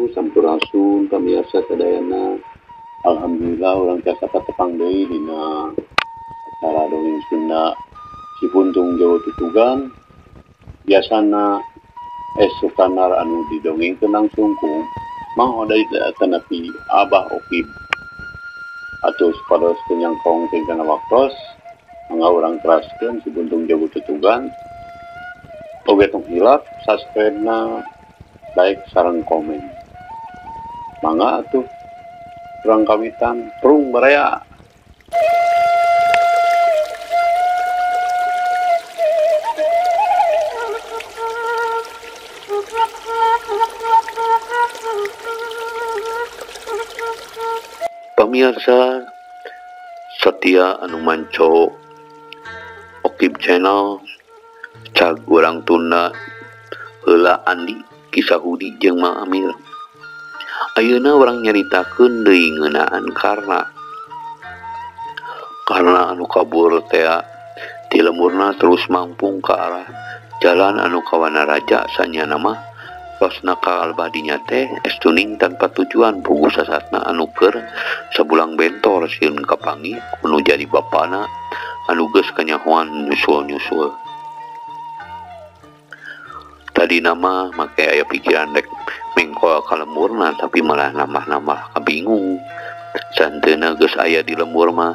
Wabarakatuh. Sampurasun pamiarsa sadayana. Alhamdulillah urang tiasa patepang deui dina acara dongeng Sunda Cipuntung Jawa Tutugan. Biasana es Sukanar anu didongengkeun langsung ku Mang Oday atanapi Abah Okib. Atuh supados teu nyangkong tingkana waktos, mangga urang teraskeun Cipuntung Jawa Tutugan. Oge tong hilap subscribe-na, like sareng komen. Mangga atuh urang kawitan prung baraya. Pemirsa setia anu manco Okib Channel, cag urang tunda heula Andi kisah Hudi jeung Mang Amir. Ayeuna urang nyaritakeun deui ngeunaan Karna. Karna anu kabur tea ti lemurna terus mangpung ka arah jalan anu ka Wanaraja sanyana mah losna ka albadinya teh estuning tanpa tujuan puguh sasatna anu keur sabulang bentor sieun kapanggih kudu jadi bapana anu geus kanyahoan nyusul-nyusul. Tadi nama make aya pikiran rek mengkol ka lemurna tapi malah nambah-nambah kabingung. Santeuna geus aya di lembur mah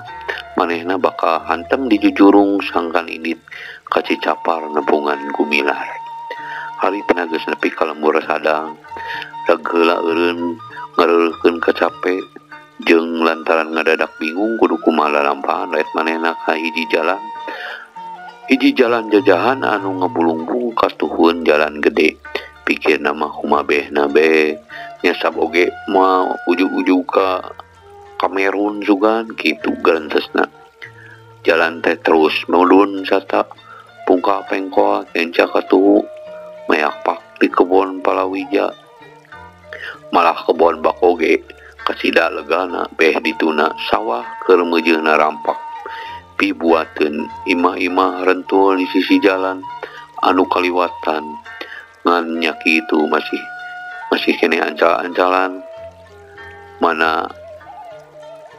manehna bakal hantem di jujurung sangkan indit ka Cicapar nepungan gumilar. Harita geus nepi ka lembur sadang reg heula eureun ngareureuhkeun kacape jeung lantaran ngadadak bingung kudu kumaha lalampahan rek manehna ka hiji jalan. Hiji jalan jajahan anu ngebulungbung katuhun jalan gede. Pikirna mah kumaha behna be nyasab oge moal ujug-ujug ka Kamerun sugan kitu garentesna. Jalan teh terus mudun sata pungka pengkol kenca katuhu mayak pak di kebon palawija. Malah kebon bakoge kasida legana beh dituna sawah keur meujeuna rampak. Pibuateun imah-imah rentul di sisi jalan anu kaliwatan ngan nya kitu masih keneh ancal-ancalan mana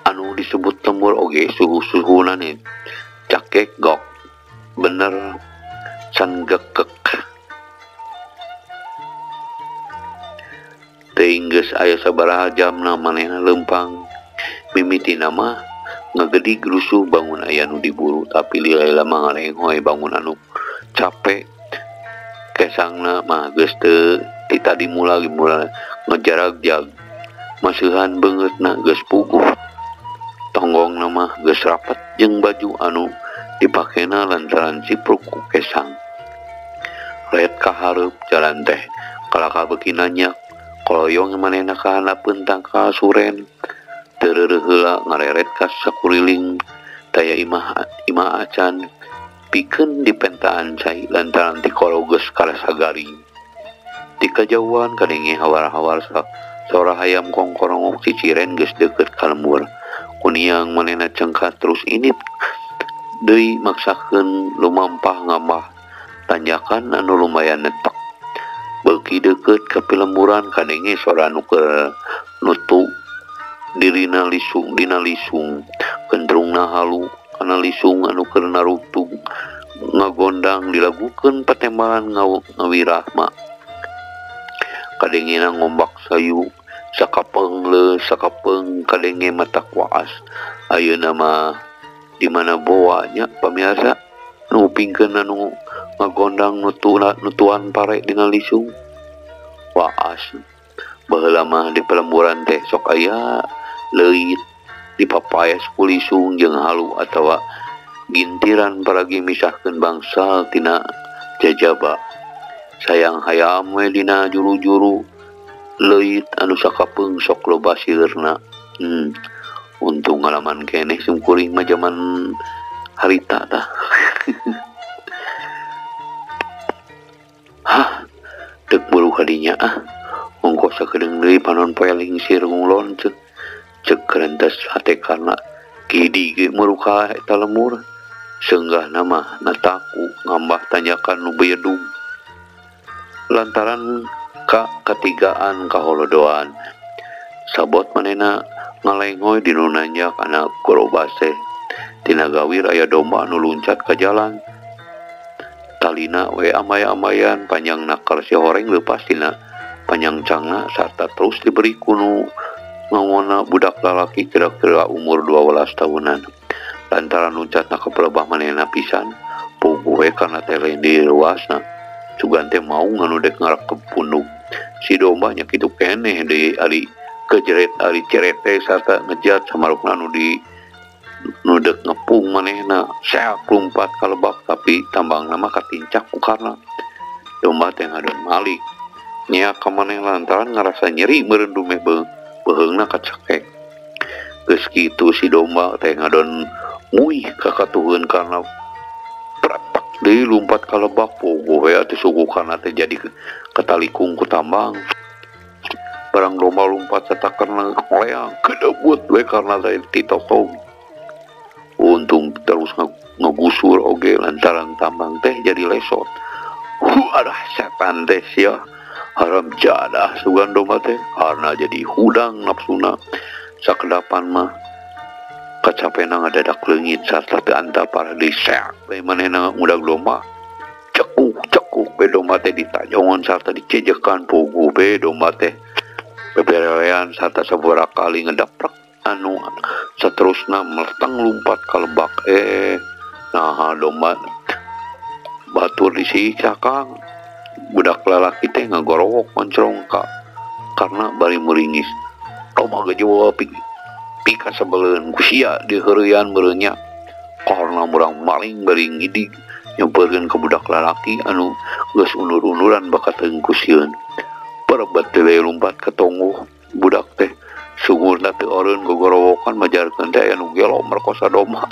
anu disebut lembur oge suhu-suhuna nih cakek gok bener can gekek teuing geus aya sabaraha jamna manehna leumpang mimitina mah ngagedig rusuh bangun aya nu diburu tapi lila-lila mah ngarenghoy bangun anu capek kesangna mah geus teu ti tadi mula ngejaragjag maseuhan beungeutna geus puguh tonggongna mah geus rapat jeung baju anu dipakena lantaran cipruk ku kesang. Ret ka hareup jalan teh kalaka beuki nanyak koloyong manehna ka handapeun tangkal suren. Teu heula ngareret ka sakuriling taya imah acan pikeun dipentaan cai lantaran tikoro geus karasa garing. Ti kajauhan kadenge hawar-hawar sora hayam kongkorongok ciciren geus deukeut ka lembur. Kuniang manehna cengkat terus init deui maksakeun lumampah ngambah tanjakan anu lumayan netek. Beuki deukeut ka pilemburan kadenge sora anu keur nutu dirina lisung dina lisung kentrungna halu kana lisung anu keur narutug ngagondang dilagukeun patembalan ngawirahma. Kadengena ngombak sayu sakapeung le sakapeung kadenge mata waas. Ayeuna mah di mana boa nya pamiarsa nu pingkeun anu ngagondang nutuan pare dina lisung waas. Baheula mah di pelemburan teh sok aya leuit dipapayas ku lisung jeung halu atawa gintiran paragi misahkeun bangsal tina jajaba. Sayang hayam we dina juru-juru leuit anu sakapeung sok loba sileurna. Untung ngalaman keneh simkuring mah jaman harita tah. Hah, deuk buru kadinya ah. Ongkoh sakedeung deui panon poe lingsir ngulon ceuk. Ceuk kerentes hate Karna kidi ge meruka eta lemur. Seunggahna mah nataku ngambah tanjakan nu beuyeudug. Lantaran ka katigaan kaholodoan. Sabot manehna ngalengoy dinu nanjak kana gorobas teh. Tina gawir aya domba anu luncat ka jalan. Talina we amaya-amayan panjang nakar si horeng leupas tina panjangcangna sarta terus diberi kunu ngawona budak lalaki kira-kira umur 12 tahunan. Lantaran luncatna ka pelebah manehna pisan, puguh we kana teh lain diruasna. Sugan teh maung anu dek ngarakep punduk. Si domba nya kitu keneh deui ari kejeret ari ceret teh sarta ngejat samarukna anu di nu dek ngepung manehna. Seak lumpat ka lebak tapi tambangna mah katincak ku karna. Domba teh ngadon malik. Nyeak ka manehna lantaran ngarasa nyeri meureun dumeh beuheungna kacekek. Geus kitu si domba teh ngadon nguih ka katuheun karna pratak deui lumpat ka lebak. Puguh we atuh suku karna teh jadi katalikung ku tambang. Barang domba lumpat satakerna ngoleang kedebut we karna teh titotong. Untung terus ngegusur oge lantaran tambang teh jadi lesot. Adah setan teh sia. Haram jadah sugan domba teh karena jadi hudang nafsuna. Sakedapan mah kacapena ngadadak leungit sarta teu antap parah deui seak we manehna ngudag domba. Cekuk cekuk we domba teh ditajongan sarta dicejekan puguh we domba teh beberelean sarta sabaraha kali ngedaprak anu seterusna meleteng lumpat ka lebak. Nah domba batur disiksa Kang. Budak lalaki teh ngagorowok moncrong ka karena bari meringis. Domba gejewa pika sebeleun ku sia diheureuyan meureun nya. Karena murang maling bari ngidig nyamperkeun ka budak lalaki anu geus undur-unduran bakateung ku sieun. Perebet teh lumpat ka tonggoh budak teh. Sungurna teu eureun gogorowokan majarkeun teh aya nu gelo merkosa domba.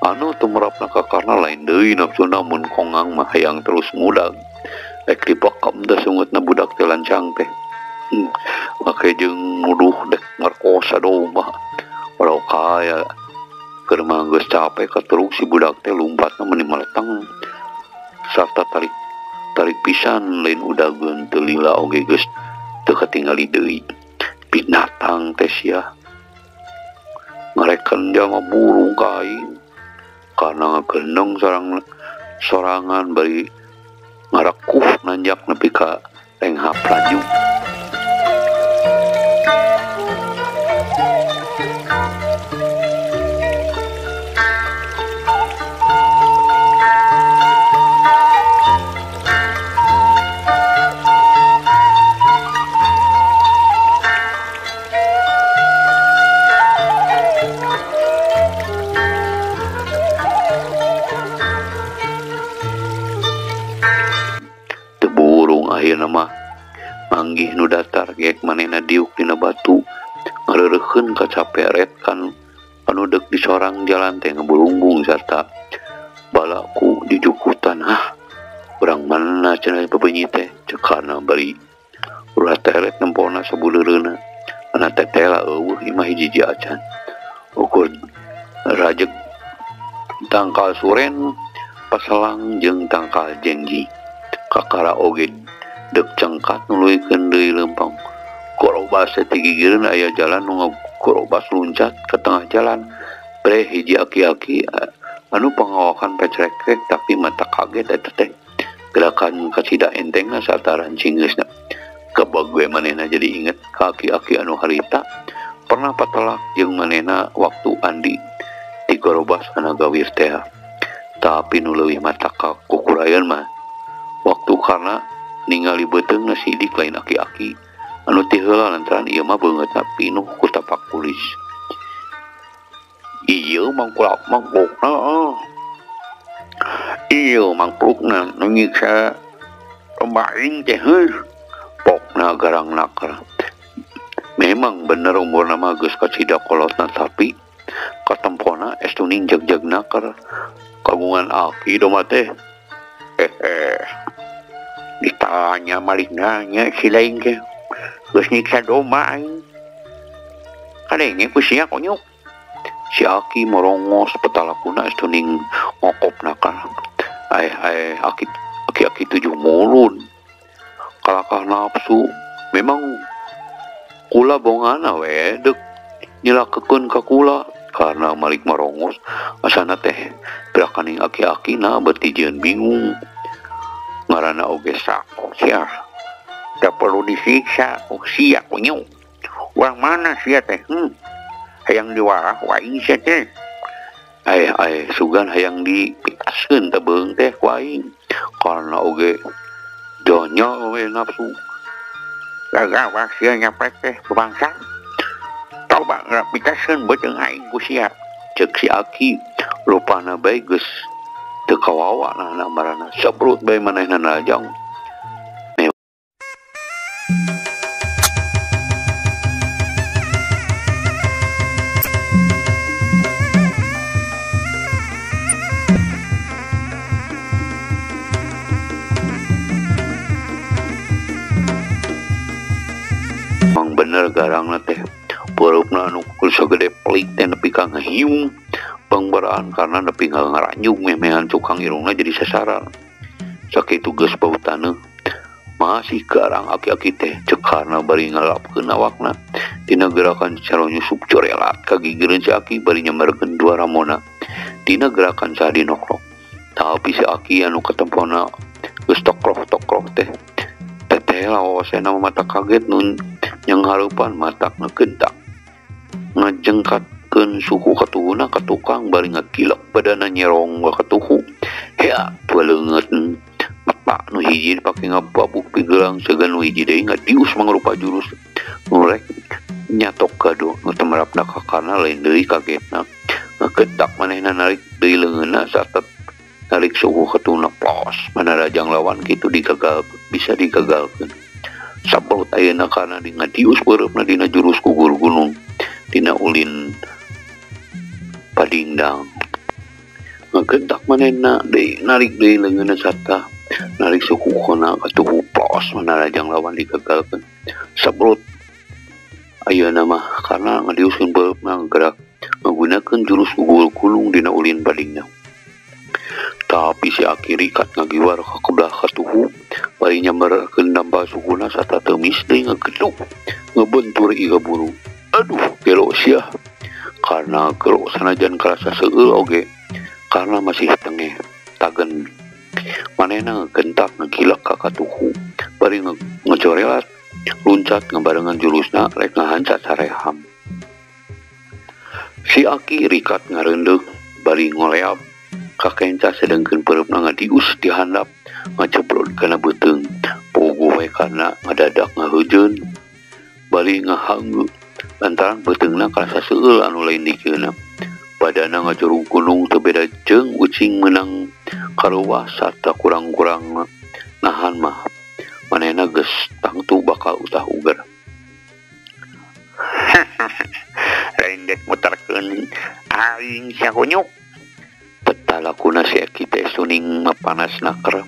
Anu tumerapna ka karna lain deui nafsuna mun kongang mah hayang terus ngudag. Rek dipekem teh sungutna budak teh lancang teh. Make jeung nuduh dek merkosa domba. Walau kaya keur mah geus capek kateruk si budak teh lumpatna meuni meleteng. Sarta tarik pisan lain udageun teu lila oge geus teu katingali deui. Binatang teh sia ngareken jalma burung ka aing karena ngageneng sorangan bari ngarekuh nanjak nepi ka lenghap laju. Akhirna mah manggih nu datar geek manehna diuk dina batu ngareureukheun kacaperet kan anu deuk disorang jalan teh ngebulunggung sarta balaku dijukutan. Hah, urang mana cenah bebenyi teh cekarna bari ulah teret nempona sabuleureuna ana tetela eueuh imah hiji acan ukur rajeg tangkal suren paselang jeung tangkal jengji kakara oge dek cengkat nuluykeun deui leumpang. Korobas teh tigigireun aya jalan nu ngagorobas luncat ke tengah jalan. Bre hiji aki-aki anu pangawakan pecrekrek tapi mata kaget eta teh. Gerakan kasida entengna sarta rancingeusna. Kebeg we manehna jadi inget ka aki-aki anu harita pernah patelak jeung manehna waktu Andi digorobas kana gawir teh. Tapi nu leuwih mata kukurayan mah waktu karena ningali beuteungna sidik lain aki-aki anu ti heula lantaran ieu mah beungeutna pinuh ku tapak kulis. Ieu mangkulak mangkukna. Ieu mangklukna nu nyiksa domba aing teh heuh. Pokna garang nakar. Memang bener umurna mah geus kacida kolotna tapi katempona estuning jag-jag nakar. Kagungan aki domba teh. Hehe. Ditanya malik nanya si lain ke geus nyiksa domba aing. Kadenge ku sia konyok. Si aki morongos petalakuna estuning ngokop nakar. Ai ai aki aki tujuh mulun. Kalakah nafsu memang kula bongana we dek nyilakekeun ka kula karena malik marongos asana teh berakaning aki-aki na beuti jieun bingung ngaranna oge sakok sia teu perlu disiksa ku sia kunyuk urang mana sia teh hayang diwarah ku aing sia teh ay sugan hayang dipitaskeun teh beung teh ku aing karena oge donya we nafsu gagawah sia nyapek teh bangsa coba pitaskeun beuteung aing ku sia ceuk si aki rupana bae geus teu kawawa na marana sabrut bae manehna najang. Mang bener garangna teh pereupna anu sagede pelik teh nepi ka ngahiung pangbaraan karena nepi ka ngaranjung memehan cukang irungna jadi sasaran sakitu geus bau taneuh masih garang aki-aki teh ceuk karna bari ngalapkeun awakna dina gerakan calo nyusup corelat kagigireun si aki bari nyambarkeun dua ramona dina gerakan sadi nokrok tapi si aki anu katempona geus tokroh-tokroh teh teteh lawasena mata kaget nun yang harupan matak ngegentak ngajengkatkeun suku katuhuna ka tukang bari ngagilek badana nyerong ka katuhu hea baleungeut mata nu hiji dipake ngababuk pigelang segan nu hiji deui ngadius mangrupa jurus nu rek nyatok gaduh nu temerapna ka karna lain deui kagetna ngagentak manehna narik deui leungeunna satet narik suku katuhuna plos manarajang lawan kitu digagal bisa digagalkeun sabrut ayeuna karena di ngadius beureupna dina jurus gugur gunung dina ulin padingdang ngagentak manehna deui narik deui leungeunna sarta narik suku kana katuhu plos manarajang lawan digagalkeun sabrut ayeuna mah karena ngadiuskeun beureupna gerak menggunakan jurus gugur gunung dina ulin padingdang. Tapi si aki rikat ngagiwar ka kebelah katuhu bari nyambarkeun dampa sukuna sarta teumis deui ngageduk ngebentur iga buru. Aduh gelo sia karena gelo sanajan karasa seueul oge karena masih tengeh tagen manehna ngegentak ngegilak ka katuhu bari ngecorelat luncat ngabarengan jurusna rek ngahancat sareham. Si aki rikat ngareundeuh bari ngoleap kakenca sedengkeun pereupna ngadius di handap ngacebrod kana beuteung pogo we karna ngadadak ngaheujeun bari ngahanggeu lantaran beuteungna karasa seueul anu lain dikeuna badana ngajurung gunung teu beda jeung ucing meunang karuwah sarta kurang-kurang nahan mah manehna geus tangtu bakal utah uger. Lain dek muterkeun aing sia kunyuk talakuna si aki teh suning mapanas naker.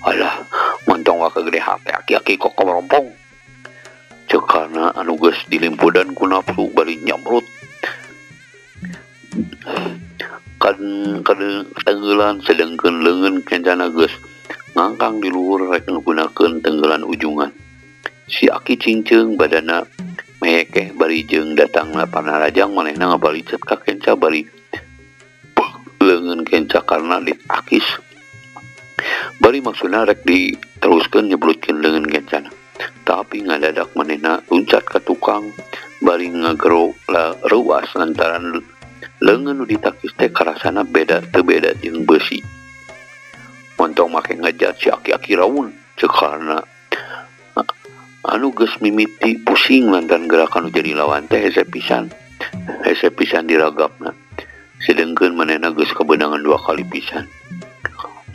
Alah montong wa kagede hate aki-aki kok rompong ceuk karna anu geus dilimpudan ku nafsu bari nyamrut kan tenggelan sedengkeun leungeun kencana geus ngangkang di luhur rek nggunakeun tenggelan ujungan. Si aki cingceung badana mehekeh bari jeung datangna panarajang manehna ngabalicet ka kenca bari leungeun kenca karena ditakis bari maksudna rek diteruskeun nyeblutkeun leungeun kencana tapi ngadadak manehna luncat ka tukang bari ngagero reuas lantaran leungeun nu ditakis teh karasana beda teu beda jeung beusi. Montong make ngajat si aki-aki raun ceuk karna anu geus mimiti pusing lantaran gerakan nu jadi lawan teh hese pisan diragapna sedengkeun manehna geus kabeunangan dua kali pisan.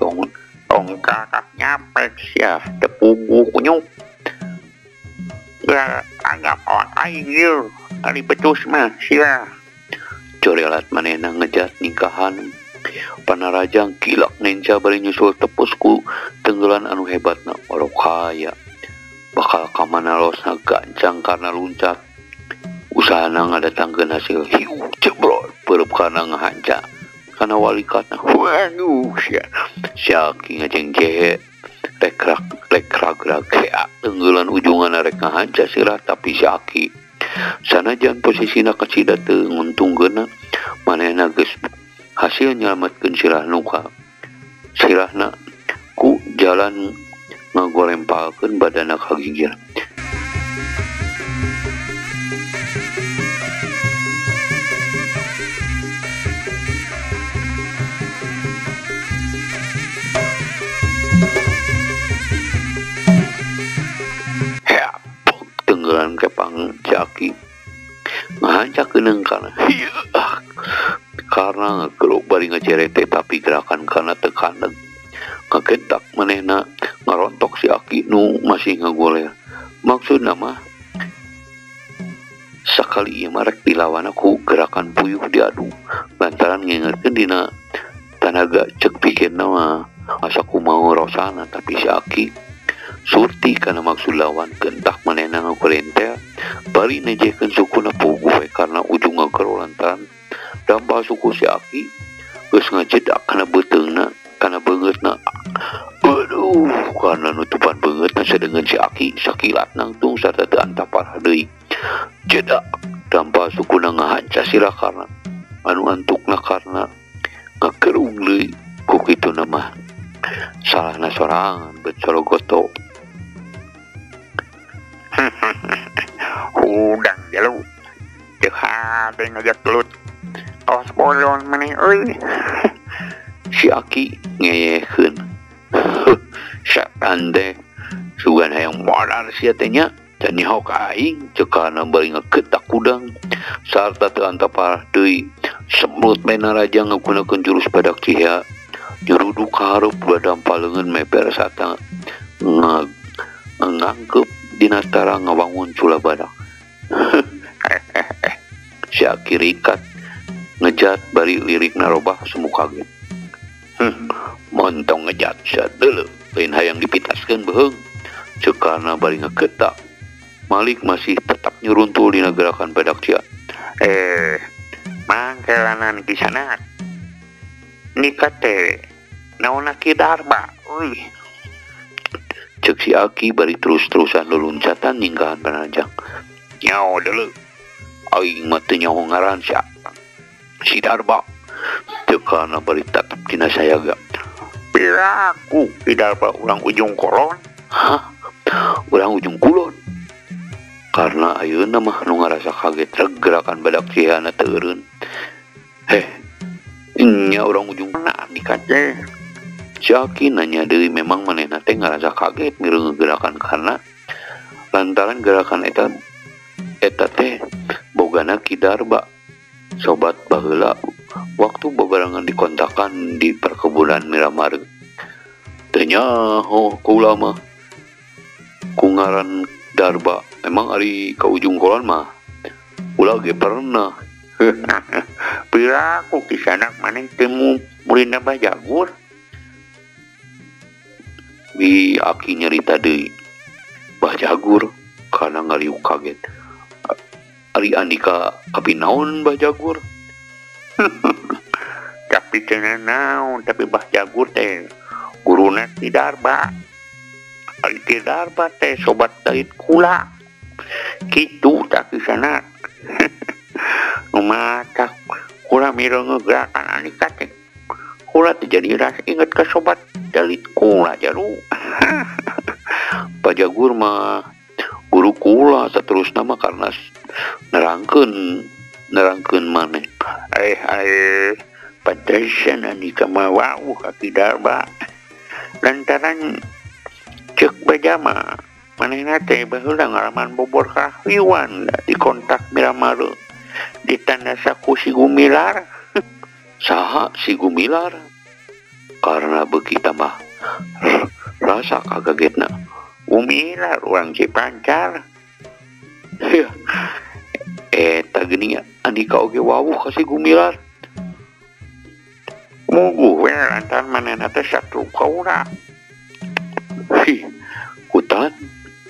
Tong tong kakak nyapek sia teu puguh kunyuk anggap awak aing ieu ari becus mah sia. Corelat manehna ngejat ningkahan panarajang kilak nenca bari nyusul tepus ku tenggelan anu hebatna orok haya bakal kamana losna gancang karena luncat usahana ngadatangkeun hasil hiu jebrot peureub kana ngahanca kana walikatna. Waduh sia si aki ngajengjehe Rek ragrag hea tenggelan ujungan rek ngahanca sirah tapi si Aki sanajan posisina kacida teu nguntungkeunna manehna geus hasil nyelametkeun sirah nuka sirahna ku jalan ngagorempalkeun badana ka gigir. Tenggelan kepang si Aki ngahanca keunang kana karena ngageruk bari ngacerete tapi gerakan kana teu kandeg ngagetak manehna ngarontok si Aki nu masih ngagoler. Maksudna mah sakali ieu mah rek dilawan ku gerakan puyuh diadu lantaran ngingetkeun dina tanaga cek pikirna mah asa kumaha rosana tapi si Aki surti kana maksud lawan kentak manehna ngagorente bari nejekeun sukuna puguh we karena ujung ngagero lantaran dampal suku si Aki geus ngajedak kana beuteungna kana beungeutna. Aduh karena nutupan beungeutna sadeungeun si Aki sakilat nangtung sarta teu antapar deui. Jedak dampal sukuna ngahanca sirah karena anu antukna karena ngagerung deui ku kituna mah salahna sorangan bet sorogoto. Hudang jalu teu hade ngajak gelut awas bolon maneh euy. Si Aki ngeyehkeun setan teh sugan hayang modar sia teh nya dan nyaho ka aing ceuk kana bari ngagetak kudang sarta teu antapar deui. Semut mena raja ngagunakeun jurus badak cihea nyeruduk ka hareup badampal leungeun meper sarta ngangkeup dina tara ngawangun cula badak. Si Aki rikat ngejat bari lirikna robah semu kaget. Montong ngejat sia deuleu lain hayang dipitaskeun beuheung ceuk karna bari ngagetak. Malik masih tetap nyuruntul dina gerakan badak cia. Mangkelanan kisanak nika teh naonna Ki Darba euy. Ceuk si Aki bari terus-terusan luluncatan ninggahan panajang. Nyaho deuleu aing mah teu nyaho ngaran si si Darba ceuk karna bari tetep dina sayaga. Piraku Ki Darba urang ujung kulon. Hah? Urang ujung kulon? Karena ayeuna mah nu ngarasa kaget reg gerakan badak cihana teu eureun. Heh, nya urang ujung na andika teh. Si Aki nanya deui memang manehna teh ngarasa kaget mireung gerakan karena lantaran gerakan eta teh bogana Ki Darba sobat baheula waktu babarengan dikontakan di perkebunan Miramar. Teu nyaho kula mah ku ngaran Darba. Emang ari ka ujung kulon mah ulah ge pernah. Piraku kisanak maneh teu muridna Bah Jagur. Bi Aki nyerita deui Bah Jagur kana ngaliuk kaget. Ari andika kapi naon Bah Jagur? Tapi teu naon tapi Bah Jagur teh guruna Ki Darba. Ari Ki Darba teh sobat dait kula. Kitu tak kisanak. Mata kula mireung gerakan andika teh. Kula teh jadi rasa inget ka sobat dalit kula jaru. Pak Jagur mah guru kula saterusna mah karena nerangkeun maneh. Pantesan andika mah wauh ka Ki Darba. Lantaran ceuk bajama manehna teh baheula ngalaman bobor kahwiwan di kontak Miramar ditanda saku si Gumilar. Saha si Gumilar? Karena beuki tambah rasa kagetna. Gumilar urang Cipancar. Eta geuning andika oge wawuh ka si Gumilar. Muguh we lantaran manehna teh satu kaula. Hi, kutan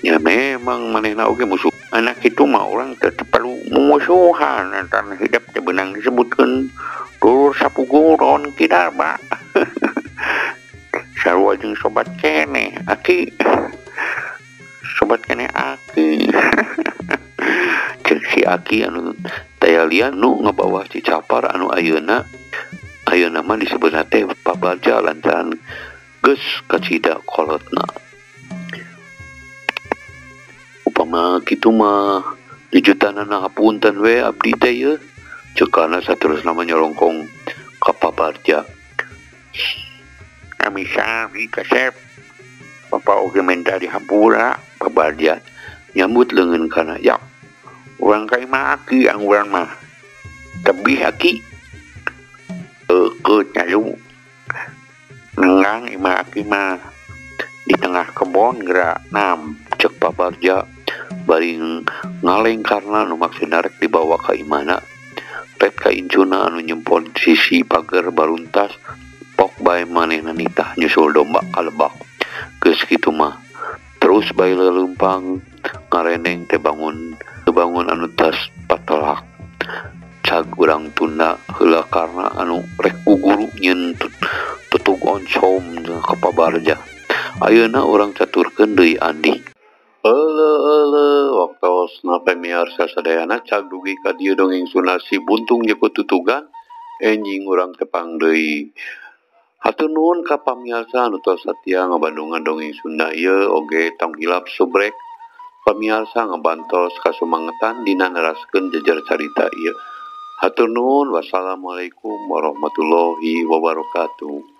ya memang manehna oge musuh. Anak itu mah orang tetep perlu memusuhan lantaran hidup teh beunang disebutkeun dulur sapuguron Ki Darba. Sarua jeung jeung sobat keneh aki. Sobat keneh aki. Cek si aki anu taya lian nu ngabawa si Capar anu ayeuna ayeuna mah disebutna teh Pabarja lantaran geus kacida kolotna. Upama kitu mah jujutanana hapunten we abdi teh yeuh. Cekana saterusna mah nyolongkong ka Pabarja. Kami sami kasep. Bapak oge minta dihampura Pabarja nyambut leungeun kana ya. Urang ka imah aki angguran mah. Tebih aki. Eukeuh nyalu. Nenggang imah aki mah di tengah kebon gerak nam. Cek Pabarja bari ngaleng karna nu maksudna rek dibawa ka imahna. Pet ka incuna anu nyempon sisi pager baruntas pok bae manehna nitah nyusul domba ka lebak. Geus kitu mah terus bae leumpang ngareneng teh bangun anu tas patelak. Cag urang tunda heula karna anu rek ku guru nyeun tutug oncom ka Pabarja. Ayeuna urang caturkeun deui Andi. Euleuh waktosna pamiarsa sadayana cag dugi ka dieu dongeng Sunda si Buntung jeung tutugan enjing urang tepang deui. Hatur nuhun ka pamiarsa anu tos satia ngabandungan dongeng Sunda ieu oge tong hilap subrek pamiarsa ngabantos kasumangetan dina neraskeun jejer carita ieu. Hatur nuhun, wassalamualaikum warahmatullahi wabarakatuh.